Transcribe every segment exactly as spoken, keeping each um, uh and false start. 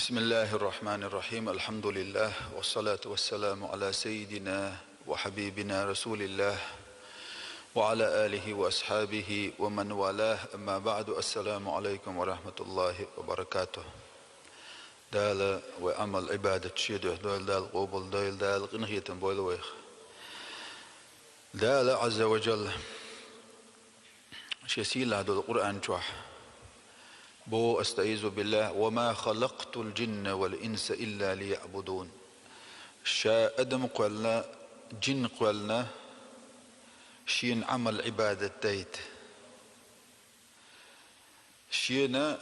بسم الله الرحمن الرحيم. الحمد لله، والصلاة والسلام على سيدنا وحبيبنا رسول الله، وعلى آله وأصحابه ومن والاه. أما بعد، السلام عليكم ورحمة الله وبركاته. Дала вай Ӏамал, Ӏибадат шен дуьхьа дойла, Дала къобал дойла, Дала къинхетам бойла вайх. Дала Ӏазза ва Жалла шен сийлахь долу Къуръан чохь боху, أستعيذ بالله: «وما خلقت الجن والإنس إلا ليعبدون». Ша адам кхоьллина, жин кхоьллина, шена Ӏамал, Ӏибадат дайта. Шена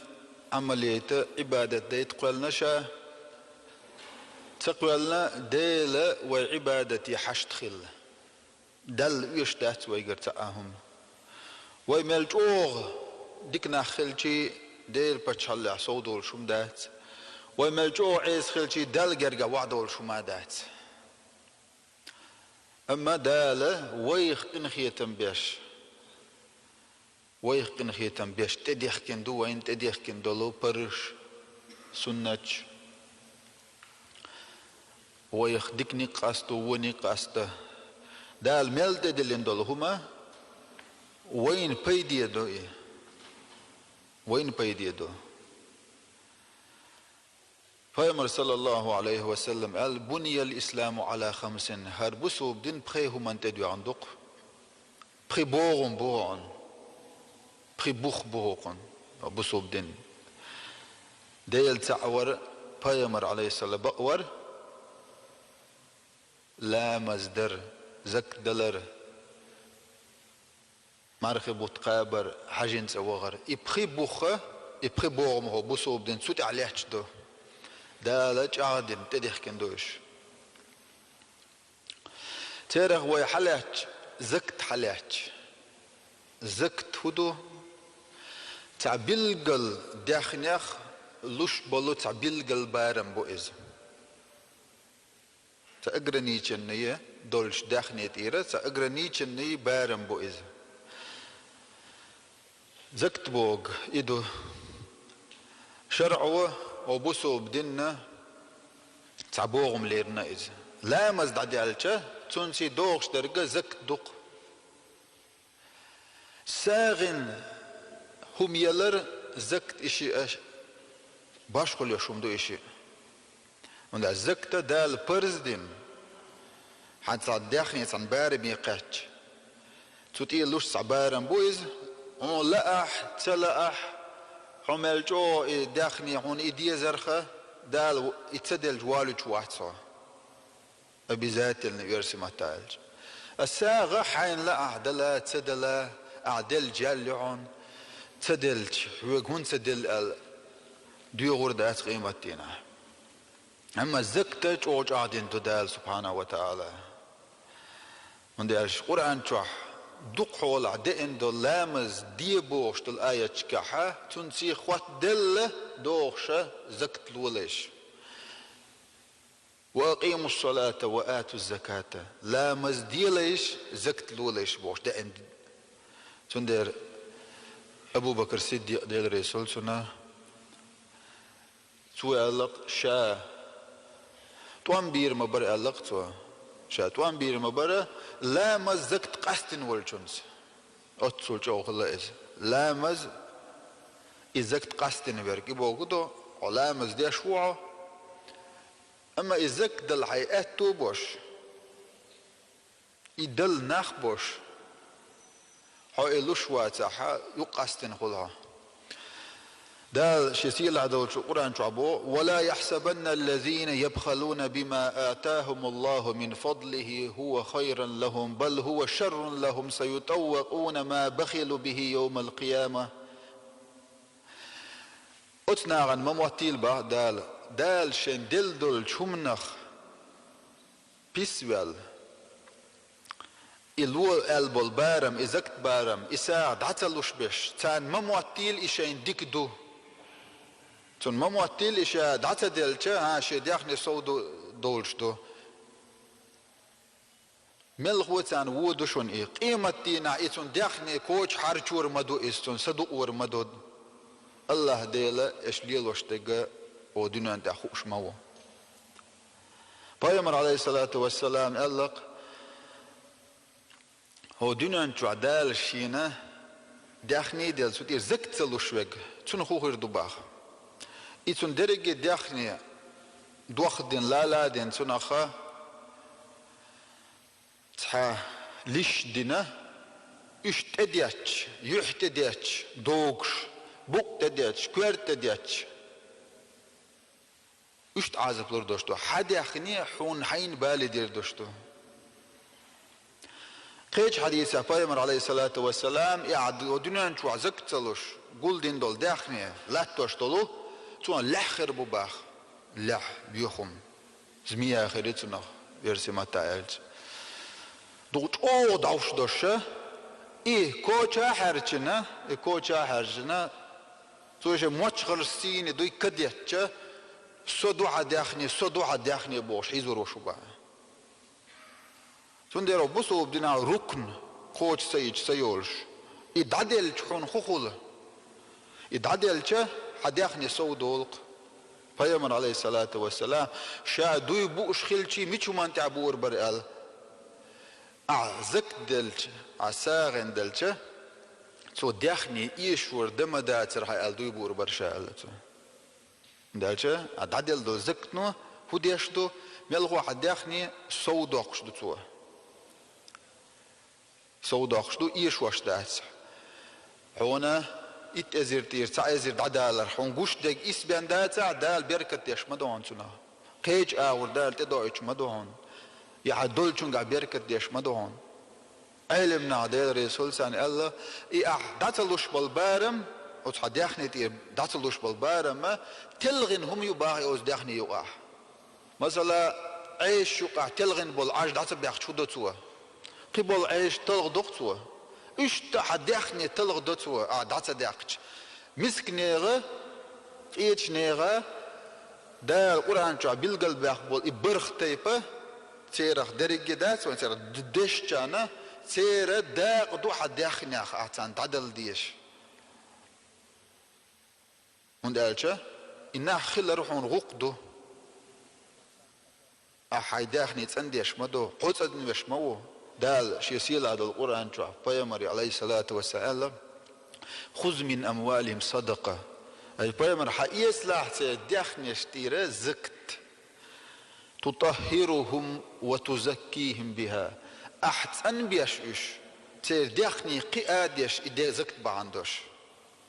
Ӏамал яйта, Ӏибадат дайта кхоьллина ша. Ца кхоьллина Дела вай Ӏибадате хьашт хила. Далла оьшуш дац вайгара цхьа а хӀума. Вай мел чӀогӀа дика нах хилчий, Делан паччахьаллехь сов долуш хӀума дац. Вай мел чӀогӀа Ӏеса хилчий, Далла гергахь вахь долуш хӀума а дац. Амма Дала вайх къинхетам беш, вайх къинхетам беш тӀедехкина ду, вайна тӀедехкина долу парзаш, суннаташ. Вайх диканиг къасто, вониг къасто. Дала мел тӀедиллина долу хӀума вайна пайде ду и. Вайна пайде ду. Пайхамар, саллаллаху алейхи ва саллам, аьлла: «بني الإسلام على خمس». ХӀара бусулба дин пхи хӀуманна тӀедоьгӀна ду-кх. Пхи богӀум бу хьуна. Пхи бух бу хӀокхуьнан, бусулба дин. Дела цхьаъ вар, Пайхамар, алейхиссалам, бакъ вар, ламаз дар, закат далар, мархи бутт кхабар, хьаьжин цӀа вахар. И пхи бух, и пхи богӀум хӀокху бусулба дин цу тӀехь лаьтташ ду. Дала чӀагӀдина, тӀедехкина ду уьш. Церах вай хьалаьтташ, закат хьалаьтташ. Закат хӀун ду? Цхьа билггал даьхнех луш болу цхьа билггал барам бу иза. Цхьа ограниченный долчу даьхне тӀера, цхьа ограниченный барам бу иза. Закат богу и ду. ШарӀо, о бусулба динна, цхьа богӀум лерина иза. Ламаз дӀадаьлча, цунций догӀуш дерг закат ду-кх. СагӀина хӀума ялар, закат, и шиъ башхалла йолуш хӀума ду и шиъ. ХӀунда аьлча закат Дала парз дина. Хьан цхьа даьхне, цхьана бараме кхаьчча, цу тӀера луш цхьа барам бу иза. Хьуна лаахь, ца лаахь, хьо мел чӀогӀа и даьхне, хьуна и дезарха, Дала и ца делча валуьйтуш вац хьо. Обязательно, оьрсийн маттахь аьлча. А сагӀа хьайна лаахь дала, ца дала, ахь делча ял ю хьуна, ца делча, хьоьга хӀунда ца делла аьлла, доьгӀур дац къематдийнахь. Амма закат чӀогӀа чӀагӀдина ду Дала, субхьанаху ва таӀала. ХӀунда аьлча Къуръан чохь дукха хьолахь деана долу ламаз де бохуш долу аятчикахьа, цунций хӀотта делла догӀуша закат лолайша. «Ва акъимус салата ва атуз заката». Ламаз делайша, закат лолайша бохуш деана. Цундела Абу Бакр Сиддикъ, Дела реза хуьлда цунна, цо аьлла-кх, ша тӀом бийр ма бара, аьлла-кх цо. Ша тӀом бийр ма бара, ламаз, закат къастина волчунца. Оццул чӀогӀа хилла иза. Ламаз, и закат къастина верг, и боху ду, хьо ламаз деш ву хьо. Амма и закат дала хьайн аьтто бош, и дала нах бош, хьо и луш вацахьа, юкъ къастина хуьлу хьо. Дала шен сийлахь долчу Къуръан чохь боху: «Ва ла яхьсабанна аллазина ябхалуна бима атахумуллаху мин фадлихи хува хайран лахум, бал хува шаррун лахум, саютаввакъуна ма бахилу бихи йовмал къияма». Оцу нахана ма моттийла боху Дала, Дала шайн делла долчу хӀуманах пис а ваьлла, и ло аьлла болу барам, и закат барам, и сагӀа дӀа ца луш берш, царна ма моттийла и шайна дика ду. Цунна ма моттийла и ша дӀа ца делча, хӀан, шен даьхни сов ду, долуш ду. Мелхо царна вон ду шуна и. Къематдийнахь и цунна даьхни коча хьарчор ма ду иза, цунна садукъор ма ду. АллахӀ Дела аша лелош дерг хӀо дуьнен тӀехь хууш ма ву. Пайхамар, алейхиссалату вассалам, аьлла-кх: «ХӀо дуьнен чохь Дала шена даьхни а делла, цу тӀера закат ца луш верг, цунах хӀун хир ду боху. И цунна дерриге даьхни дохдина, лала а дина цунах, цхьа лиш дина, уьш тӀедетташ, юьхь тӀедетташ, догуш, букъ тӀедетташ, коьрта тӀедетташ». Иштта Ӏазап лур долуш ду. Хьан даьхни хьуна хьайна бале дер долуш ду. Кхечу хьадисехь Пайхамар, алейхиссалату вассалам, и Ӏад-, дуьнен чохь закат ца луш, гулдина долу даьхни латтош долу, цунах лаьхь хир бу боху. Лаьхь, боьхам. Змия хир ю цунах, версий маттахь аьлча. Дукха чӀогӀа дӀовш долуш, и коча а хьаьрчина, и коча а хьаьрчина, цо шен мочхарш сийна дуй кадеттача, «Со ду хьан даьхни, со ду хьан даьхни», — бохуш, хьийзор ву шу баха. Цундела бусулба динан рукн кхочуш ца йича ца йолуш, и дӀаделча хьуна хӀун хуьлу? И дӀаделча, хьан даьхни сов долу-кх. Пайхамар, алейхиссалату вассалам, ша дуй бууш хилчий, мича хӀуманна тӀехь буур бара аьлла. Ахьа закат делча, ахьа сагӀина делча, цо даьхни эшор дан ма дацара хьан аьлла дуй буур бара ша аьлла цо. Делча, а дӀаделла долу закатно хӀун деш ду, мелхо хьан даьхни сов доккхуш ду цо. Сов доккхуш ду, эшош дац. Хьуна итт эзар тӀера цхьа эзар дӀадалар, хьуна гуш дерг исбен дацахь, Дала беркат деш ма ду хьуна цунах. Кхечу агӀор Дала тӀедоуьйтуш ма ду хьуна. Я хьан долчуьнгахь беркат деш ма ду хьуна. Ӏелам наха, Дела реза хуьлда царна, аьлла, и ахь дӀа ца луш болу барам, оцу хьан даьхни тӀера дӀа ца луш болу барамма, телхина хӀума ю баха оцу даьхни юкъахь. Масала, Ӏеша юкъахь телхина болу Ӏаж дӀа ца баьккхича хӀун до цо? Кхин болу Ӏеша талха до-кх цо. Иштта хьан даьхни талха до цо, ахь дӀа ца даьккхича. Мисканега, къечу нега Дала Къуръан чохь билгалбаьккхина болу и барх тайпа, церах дерриге дац вайн, церах д-, дешчарна, церан дакъа ду хьан даьхнех ахь царна дӀадала дезаш. ХӀунда аьлча и нах хилар хьуна гӀуллакх ду. Ахь хьайн даьхни цӀандеш ма ду, кхо цӀанвеш ма ву. Дала шен сийлахь долу Къуръан чохь Пайхамаре, алейхиссалату вассалам, аьлла: «Хуз мин амвалихим садакъа». Ай Пайхамар, хьан эцалахь церан даьхнеш тӀера закат. «Тутаххирухум ва тузаккихим биха». Ахь цӀанбеш уьш, церан даьхни кхиадеш и де закат бахьана долуш.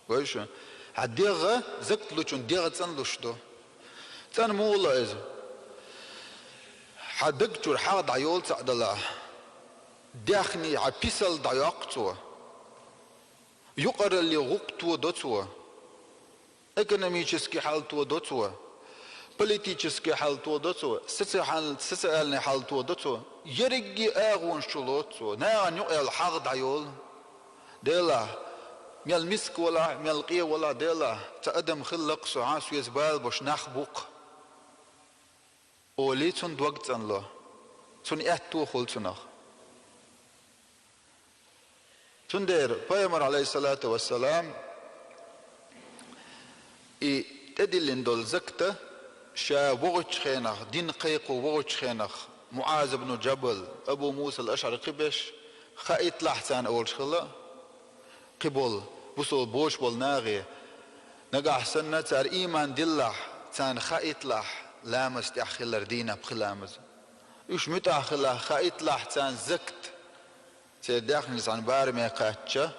Вай шу, хьан дегӀ, закат лучун дегӀ цӀанлуш ду. ЦӀана муха ло иза? Хьан даг чуьра хьагӀ дӀайолу цхьаъ далахь, даьхни хьан писал дӀайоккху цо. Юкъаралле гӀуллакх тодо цо. Экономический хьал тодо цо. Политический хьал тодо цо. Социал-, социальный хьал тодо цо. Ерриге агӀонаш чу лоцу цо. Нахана юкъа яьлла хьагӀ дӀайолу. Делахь, мел миска валахь, мел къе валахь, Делахь, цхьа адам хилла-кх со, хьан соьца бала беш нах бу-кх, олий, цуьнан дог цӀанло. Цуьнан аьтто хуьлу цунах. Цундела Пайхамар, алейхиссалату вассалам, и тӀедиллина долу закат ша вогӀучу хенахь, дин кхайкхо вогӀучу хенахь, МуӀаз ибн Джабал, Абу Муса ал-АшӀари кхиберш, хаийталахь царна олуш хилла, кхиболу, бусул боцуш болу нахе, нагахь санна цара ийман диллахь, царна хаийталахь ламаз тӀехь хилар дийнахь пхи ламаз. Уьш муьтӀахь хилахь, хаийталахь царна закат, церан даьхни цхьана бараме кхаьчча,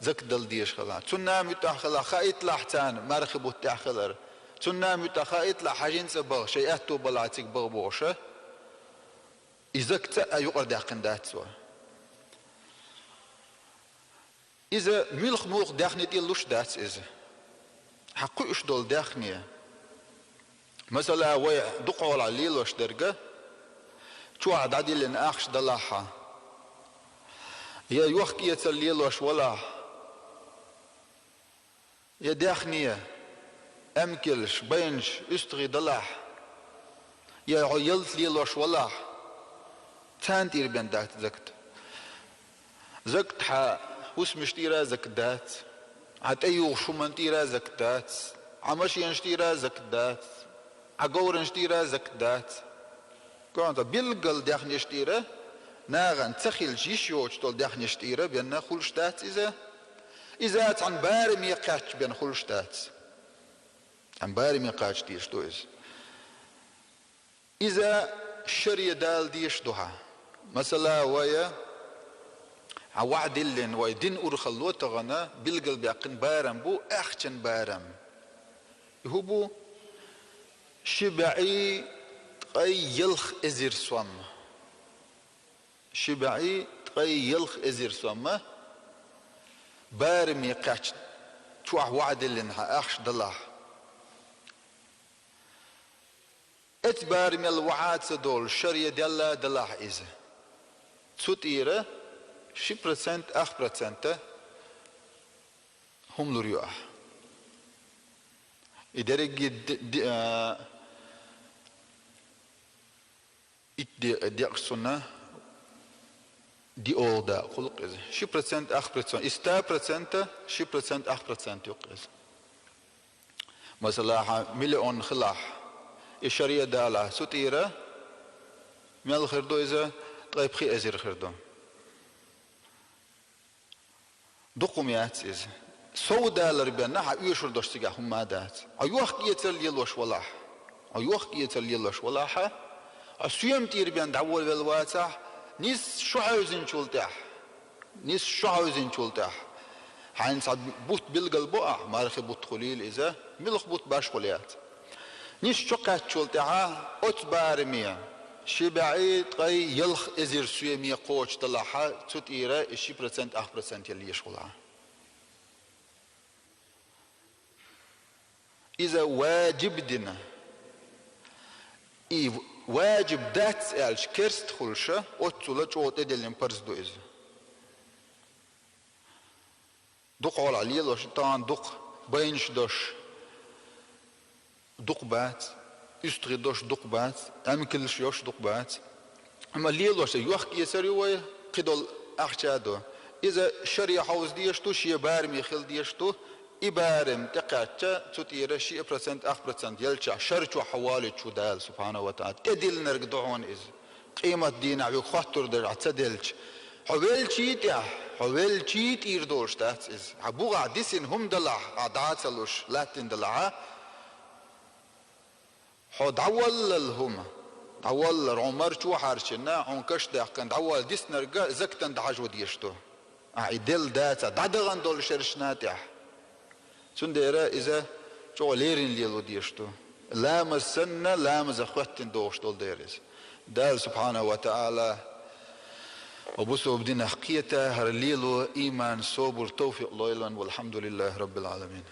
закат дала дезаш хилахь. Цунна муьтӀахь хилахь, хаийталахь царна мархи бутт тӀехь хилар. Цунна муьтӀахь хаийталахь хьаьжин цӀа баха, шайн аьтто балахь цига баха бохуша, и закат цӀа а юкъара даьккхина дац цо. Иза муьлха муха даьхни тӀе луш дац иза. Хьан кхуьуш долу даьхни. Масала, вай дукхахьолахь лелош дерг, чохь дӀадиллина ахча далахьа, я йохк-эцар лелош валахь, я даьхни, эмкалш, байнаш, уьстагӀий далахь, я хьо ялта лелош валахь, царна тӀера бен дац закат. Закат хьан хӀусамаш тӀера а закат дац, хьан тӀеюхуш хӀуманна тӀера а закат дац, Ӏа машенаш тӀера закат дац, Ӏа говраш тӀера закат дац. Кхы а билггал даьхнаш тӀера, нахана ца хилча йиш йоцуш долу даьхнаш тӀера бен хуьлуш дац иза. Иза цхьана бараме кхаьчча бен хуьлуш дац. Цхьана бараме кхача дезаш ду иза. Иза шаре дала дезаш ду хьан. Масала, вай хьан ваӀда диллина, вай дина урхалло тахана билгалбаьккхина барам бу, ахчан барам. И хӀун бу? Ши бӀе ткъе ялх эзар сом. Ши бӀе ткъе ялх эзар сом бараме кхаьчна, чохь ваӀда диллина хьан ахча далахь. Эцбар мел ваха ца долу шаре делла далахь иза. Цу тӀера ши процент, ах процента хӀума лур ю ахь. И дерриге ди-, ди-, а, ит де-, декъаш цунна диъолгӀа дакъа хуьлу-кх иза. Ши процент, ах процент. И ста процента, ши процент, ах процент ю-кх иза. Масала, хьан миллион хилахь, и шаре далахь, цу тӀера мел хир ду иза, ткъе пхи эзар хир ду. Дукха хӀума яц иза. Сов далар бен хьан оьшур долуш цигахь хӀумма а дац. Хьо йохка-эцар лелош валахь. Хьо йохка-эцар лелош валахь, хьо соьма тӀера бен дӀаволавелла вацахь, нийсса шо хьаьвзинчул тӀаьхьа. Нийсса шо хьаьвзинчул тӀаьхьа. Хьайна цхьа бутт билгал бо ахь, мархи бутт хуьлийла иза, муьлха бутт башхо яц. Нийсса шо кхаьчначул тӀаьхьа оцу бараме, ши бӀе ткъе ялх эзар соьме кхочуш далахь, цу тӀера и ши процент, ах процент яла езаш хуьлу хьан. Иза ваджиб дина. И ваджиб дац аьлча керста хуьлуш, оццула чӀогӀа тӀедиллина парз ду иза. Дукха хьолахь лелош, тахана дукха, байнаш дош дукха бац, уьстагӀий дош дукха бац, Ӏамкалш йош дукха бац. Амма лелош, йохка-эцар ю вай, кхидолу ахча а ду. Иза шаре хьовза дезаш ду, шен бараме хила дезаш ду, и барам тӀекхаьчча, цу тӀера ши процент, ах процент елчахь, шар чохь хьо волуьйтуш ву Дала, субхьанаху ва таӀала. ТӀедиллинарг ду хьуна иза. Къемат дийнахь вуьга хоттур дерг ахь ца делча, хьо велчий тӀехь, хьо велчий тӀера долуш дац иза. Хьан бугӀахь дисина хӀума далахь, ахь дӀа а ца луш, латтина далахь, хьо дӀаваллал хӀума, дӀаваллал, хьуна марчо хьарчина, хьуна каш даьккхина, дӀавалла диснарг закатан дӀахьажо дезаш ду. Ахь и делла дацахь, дӀадахана долу шерашна тӀехь. Цундела иза чӀогӀа леррина лело дезаш ду. Ламаз санна, ламазах хоьттина догӀуш долу дела иза. Дала субхьанаху ва таӀала ва бусалба динах кхета, хӀара лело, иман, собар, тавфикъ лойла вайна, валхьамдулиллахи раббил Ӏаламин.